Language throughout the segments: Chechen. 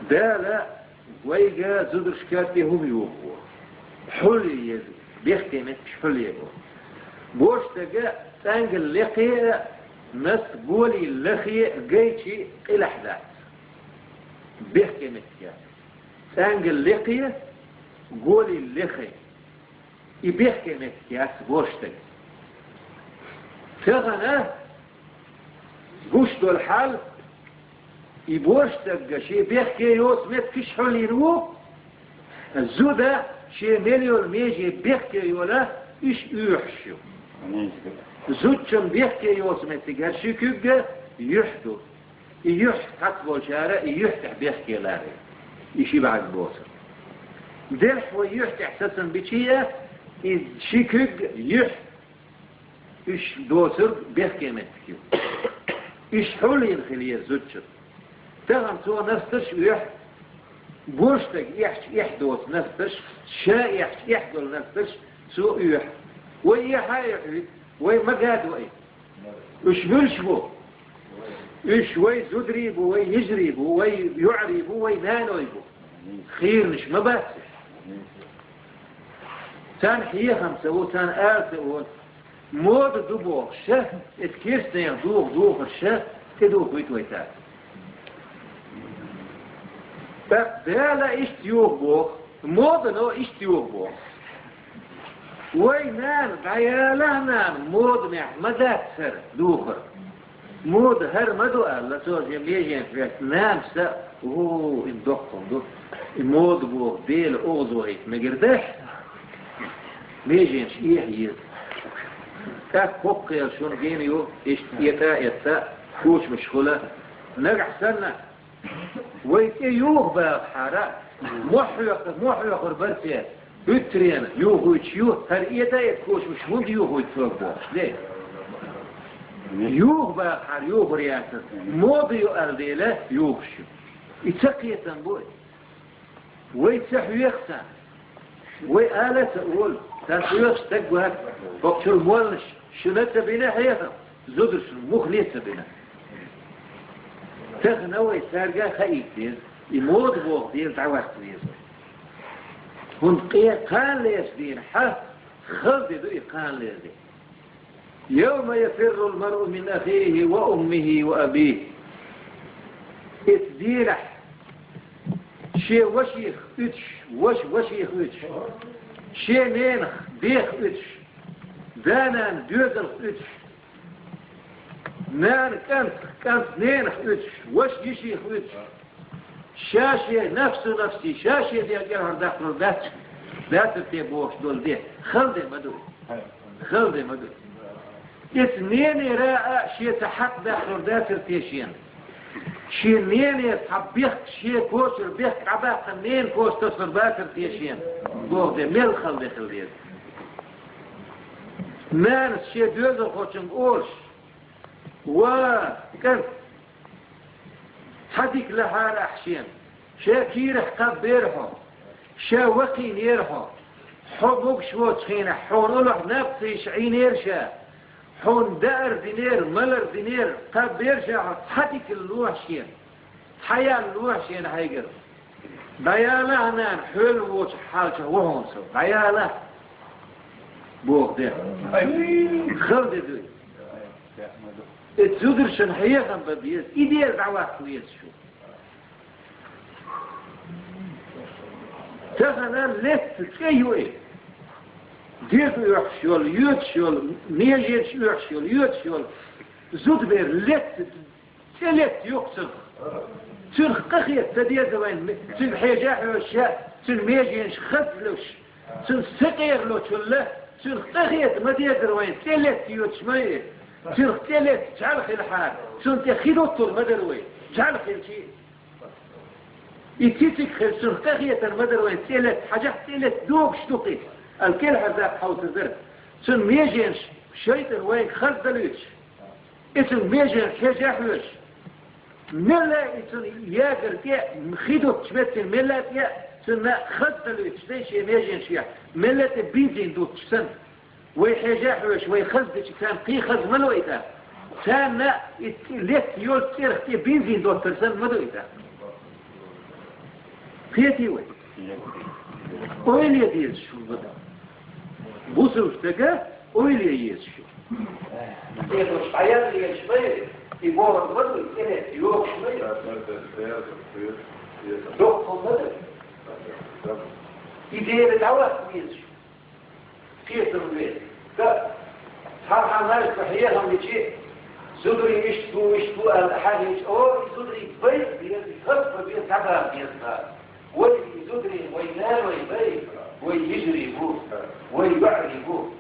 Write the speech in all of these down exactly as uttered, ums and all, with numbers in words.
Дала вайга зударшка тӀе хӀума йохо. Хьулъе еза, бехке меттигаш хьулъе бо. Божа стага цӀангал лекхе а, нас голе лахе а гайчи къилахь дац. Бехке меттиг яц. ЦӀангал лекхе а, голе лахе а. И бехке меттиг яц божа стага. Тахана гуш дола хьал, и божа стага ше бехке йоцу меттигаш хьулйина ву, зуда ше мел йолу меже бехке йола, уьш оьхуш ю. Зудчун бехке йоцу меттигара ши куьг юьхь ду. И юьхь цхьацца болчара и юьхь тӀехь бехке ларе. И ши бӀаьрг боцург. Делахь вай юьхь тӀехь сацам бичи а, и ши куьг юьхь, уьш доцург бехке меттиг ю. Уьш хьулйина хила еза зудчун. Тахана цо настарш оьху, божа стага эхча эхь доцу настарш, ша эхча эхь долу настарш цо оьху. Вай эхьа а эхьуьйту, вай ма гадо и. Уьш муьлш бу? Уьш вай зударий бу, вай йижарий бу, вай йоӀарий бу, вай наной бу. Хийранаш ма бац уьш. Царна хьехам ца ву, царна ала ца олу. Мода ду бохуш ша, иза керстанех духу духарш ша, тӀедухуьйту вай царна. ТӀаккха Дала иштта юха боху, модано иштта юха боху. Вай нана, дӀаяла нана, моданехь ма дац хӀара духар. Мода хӀара ма ду аьлла, цо шен меженаш веста, нанас а, о, и доккха ду. И мода боху, Дела оха зохийта мегар дац. Меженаш эхьа еза. ТӀаккха хӀокху кхел шуна гена ю, иштта этӀа а этта, кучамаш хуьла. Нагахь санна, вай тӀе юха бахахьара, мохь хьоькхур, мохь хьоькхур бара те, уьттарена юхуьйтуш ю, хӀара этӀа а этта кучамаш хӀунда юхуьйту цо бохуш, де? Юха бахахьара юхур яцара, мода ю аьлла дела, юхуш ю. И ца кхетам бу и. Вай ца хьоьху царна. Вай ала а ца олу, царна хьоьхуш стаг вац, хӀокху чуьра молланаш шуна а ца бина хьехам, зударшна муххале а ца бина. Тахана вай цаьрга а хаийта деза, и мода боху дела дӀаваккха веза. ХӀунда къе кхана лерчу дийнахь хала де ду и кхана лер де. يوم يفر المرء من أخيه وأمه وأبيه. Эцу дийнахь шен вашех уьдуш, ваша вашех уьдуш, шен ненах, дех уьдуш, да-нана доьзалх уьдуш, нана кӀантах, кӀант ненах уьдуш, ваша йишех уьдуш, ша-шен нафсу нафси, ша-шен дегӀ кӀелхьардаккхалур дац, дацар те бохуш долу де, хала де ма ду. Хала де ма ду. Эцу ненера а шен цхьа хьакъ даккхалур дацар те шена? Шен ненера цхьа бехк, шен кочара бехк дӀабаьккхина ненан коша тасалур бацар те шена? Боху де, мел хала де хила деза. Нанас шен доьзалхочуьнга олуш: «Ва, кӀант, цхьа дика лахьара ахь шена, ша кийрахь кхаббера хьо, ша вакхийнера хьо, хьо могуш воцу хенахь хьуна уллохь наб ца йиш Ӏийнера ша, хьуна даар динера, малар динера, кхаббера ша хьо, цхьа дика лохьа шена, цхьа ял лохьа шена хьайгара. ДӀаяла, нана, хьоьлла воцуш хьалчахь ву хьуна со, дӀаяла», боху де. Хала де дуй. Эцу зударшна хьехам бан беза, и дела дӀаваккха веза шу. Тахана летта цӀе ю и. ДегӀ оьхуш йолу, йоьдуш йолу, меженаш оьхуш йолу, йоьдуш йолу зудабер летта, цӀе летта ю-кх цунах. Цунах къахета ца деза вайн, цуьнга хьежа а хьоьжуш, цуьнан меженаш хазлуш, цуьнан сакъералочул а, цуьнах къахета ма дезара вайн, цӀе летта йоьдуш ма ю и. Цуьнах цӀе летта жӀаьла хилахьара, цунна тӀе хи дуттур ма дара вай, жӀаьла хилчий. И цициг хилча, цунах къахетар ма дара вайн, цӀе летта, хьажахь, цӀе летта догуш ду-кх иза, аьлла, кӀелхьардаккха хьовсур дара. Цуьнан меженаш шайтӀана вайга хаза далуьйтуш, и цуьнан меженаш хьежа а хьоьжуш, мелла а и цунна ягар тӀе а, хи дуттуш меттина мелла а тӀе а, цунна хаза далуьйтуш дай шен меженаш яхь, мелла а тӀе бензин дуттуш санна. Вай хьежа а хьоьжуш, вай хаза дича, царна кхин хаза ма ло и тӀаккха. Царна и летта йолчу цӀерах тӀе бензин доттар санна ма ду и тӀаккха. Кхетий вай? Ойла е деза шу, бада. Бусалба стага ойла е еза шу. Кхеташ, хьаял еш бай, и город бада, и нет, ёкш бай. Дохтал бада. И дера дават еза шу. Кхетам бе. Ка, цхьа хьанаш ба хьехам бичи, зударий иштта бу, иштта бу аьлла, хьахийча, о, и зударий бай, беза, хӀаьта бе, цхьа бе, беза. Вай и зударий, вай нанай бай, вай йижарий бу, вай йоӀарий бу.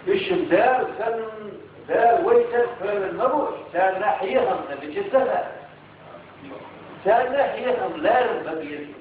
Уж шун Дала санна, Дала вай санна кхоьллина ма бу, царна хьехам ца бича ца хаьа. Царна хьехам ларам ца беза.